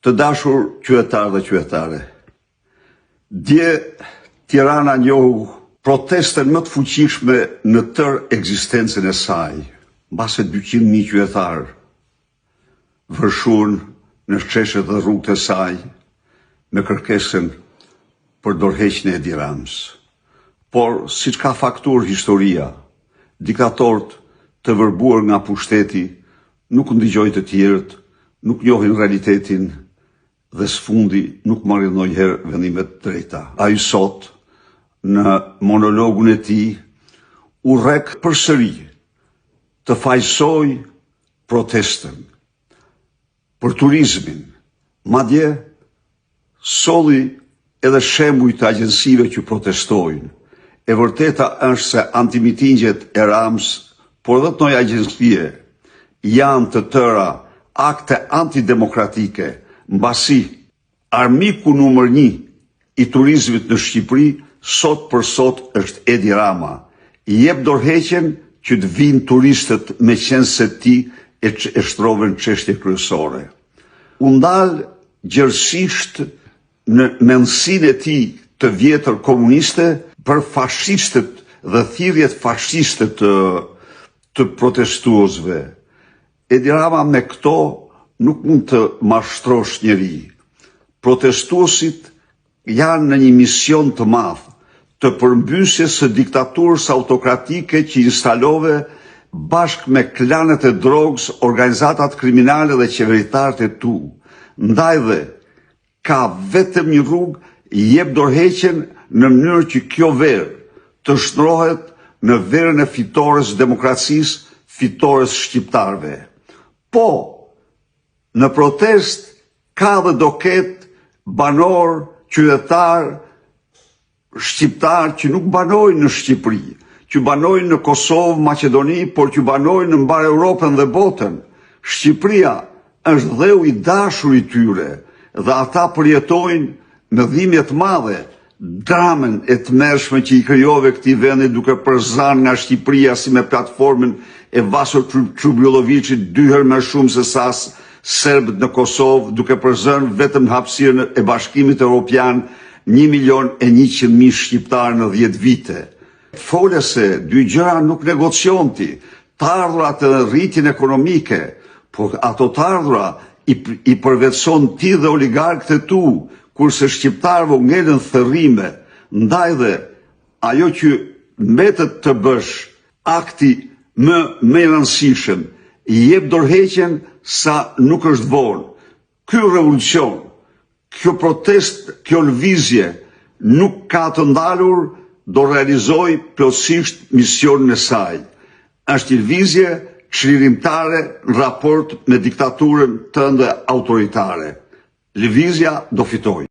Të dashur qytetarë dhe qytetare, dje Tirana njohu protestën më të fuqishme në tërë ekzistencën e saj, mbase 200.000 qytetarë vërshuan në sheshet dhe rrugët e saj me kërkesën për dorëheqjen e Edi Ramës. Por, siç ka fakturë historia, diktatorët të vërbuar nga pushteti Nuk ndigjojnë të tjerët, nuk njohin realitetin dhe së fundi nuk marrin ndonjëherë vendime të drejta. Ai sot, në monologun e tij, u rrek përsëri të fajësojë protestën për turizmin, madje Solli edhe shembuj të agjencive që protestojnë. E vërteta është se antimitingjet e Ramës, por edhe të ndonjë agjencie, janë të tëra akte antidemokratike, mbasi armiku numër një i turizmit në Shqipëri sot për sot është Edi Rama. Jep dorëheqjen që të vijnë turistët meqenëse ti e shtrove në çështje kryesore. U ndal gjerësisht në mendësinë e tij të vjetër komuniste për fashistët dhe thirrjet fashiste të të protestuesve. Edi Rama me këto nuk mund të mashtrosh njeri. Protestuesit janë në një mision të madh, të përmbysjes së diktaturës autokratike që instalove bashkë me klanet e drogës, organizatat kriminale dhe qeveritarët e tu. Ndaj dhe, ka vetëm një rrugë, jep dorëheqjen në mënyrë që kjo verë të shndërrohet në verën e fitores së demokracisë, fitores së shqiptarëve. Po, në protestë Ka dhe do ketë banorë, qytetarë shqiptarë që nuk banojnë në Shqipëri, që banojnë në Kosovë, Maqedoni, por që banojnë në mbarë Europën dhe botën. Shqipëria është dheu i dashur i tyre dhe ata përjetojnë me dhimbje të madhe Dramën e tmerrshme që i krijove këtij vendi duke përzanë nga Shqipëria si me platformën e Vaso Çubrilloviçit dy herë më shumë se sa serbët në Kosovë duke përzënë vetëm në hapësirën e Bashkimit Europian 1.100.000 shqiptarë në 10 vite. Fole se dy gjëra nuk negocion ti, të ardhurat edhe rritjen ekonomike, por ato të ardhura i, i përvetëson ti dhe oligarkët e tu, kurse shqiptarëve u ngelën thërrime, ndaj dhe ajo që mbetet të bësh akti më më i rëndësishëm, jep dorëheqjen sa nuk është vonë. Ky revolucion Kjo protestë, kjo lëvizje nuk ka të ndalur, do realizojë plotësisht misionin e saj. Është një lëvizje çlirimtare në raport me diktaturën tënde autoritare. Lëvizja do fitojë.